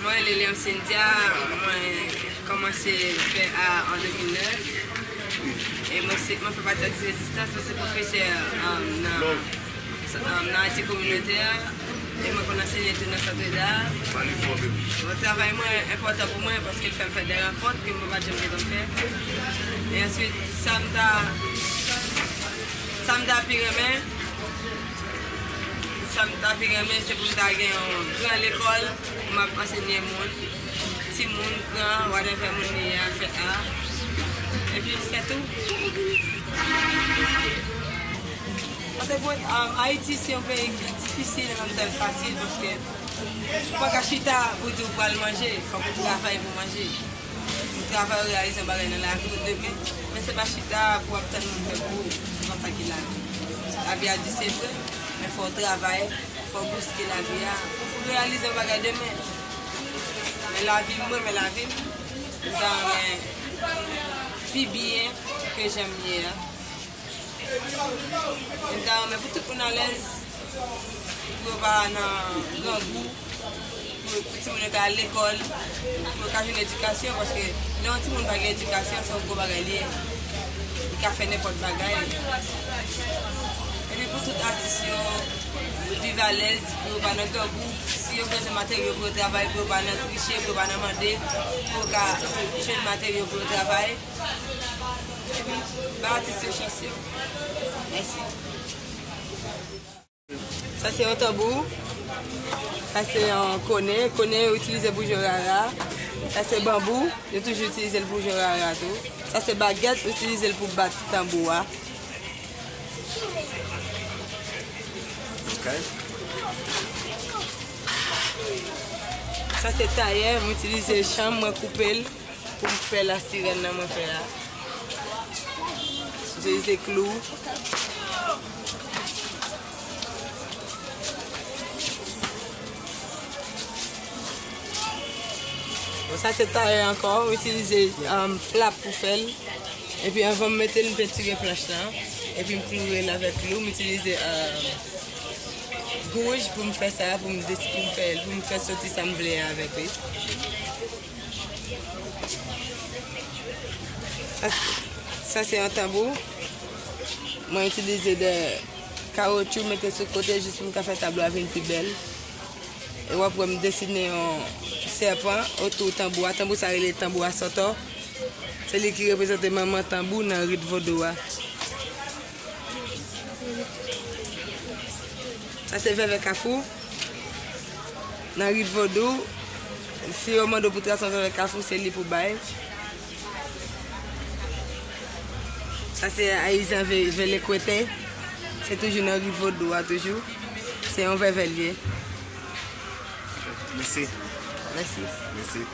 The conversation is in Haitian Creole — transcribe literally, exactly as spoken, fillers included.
Mwen rele Leon Cynthia, mwen kòmanse fè a an de mil nèf. E mwen se, mwen fè pati Atis Rezistans, mwen se pwofesè, um, nan, um, nan Ayiti kominotè, e mwen konn ansenye tou nan sant da. Bon, travay mwen enpòtan pou mwen paske l fè m fè de rankont ke mwen pa t janm gentan fè. E answit, sa m ta, sa m ta pi renmen, sa m ta pi renmen, se pou m ta gen yon gran lekòl, pou m ap ansenye moun, timoun, gran, whatever moun li ye a, fè a. Epi, se tou. Paske pou, um, Ayiti, se yon peyi ki difisil, an menm tan, l fasil, paske ou pa ka chita pou di w pral manje, fòk ou travay pou manje. Ou travay, ou reyalize yon bagay nan lavi w demen, men se pa chita pou w ap tann moun fè pou ou, se pa sa ki lavi. Lavi a di se vre, men fò w travay, fò w bouske lavi a, pou w reyalize yon bagay demen. Men lavi m, mwen renmen lavi m, m ta renmen pi byen ke jan m ye a. M ta renmen pou tout moun alèz, pou yo pa nan grangou, pou, pou timoun yo ka al lekòl, pou yo ka jwenn edikasyon, paske lè yon timoun pa gen edikasyon, se yon gwo bagay li ye. Li ka fè nenpòt bagay. Epi pou tout atis yo, viv alèz, pou yo pa nan grangou. Si yo bezwen materyo pou yo travay, pou yo pa nan triche, pou yo pa nan mande, pou yo ka jwenn materyo pou yo travay. Epi, ba atis yo chans yo. Mèsi. Sa se yon tanbou. Sa se yon konnen. Konnen yo itilize pou jwe rara. Sa se banbou. Yo toujou itilize l pou jwe rara tou. Sa se bagèt. Yo itilize l pou bat tanbou a. Ok. Sa se tayè. Mwen itilize chanm. Mwen koupe l. Pou m fè lasirèn nan mwen fè a. M itilize klou. Bon, sa se tayè ankò, m itilize, um, flap pou fè l. Epi anvan m mete l, m pentire planch lan. Epi m kloure l avèk klou, m itilize, um, gouj pou m fè sa, pou m desi-, pou m fè, pou m fè soti sa m vle a avèk li. Sa, sa se yon tanbou. Mwen itilize de kawotchou, mete sou kote jis pou m ka fè tablo a vin pi bèl. E w ap wè m desine yon sèpan otou tanbou a. Tanbou sa rele tanbou a sòtò. Se li ki reprezante manman tanbou nan rit vodou a. Sa se vèvè kafou. Nan rit vodou, si yo mande w pou trase yon vèvè kafou, se li pou bay. Sa se ayizan ve-, velekwete. Se toujou nan rit vodou a toujou. Se yon vèvè l ye. Mèsi. Mèsi. Mèsi.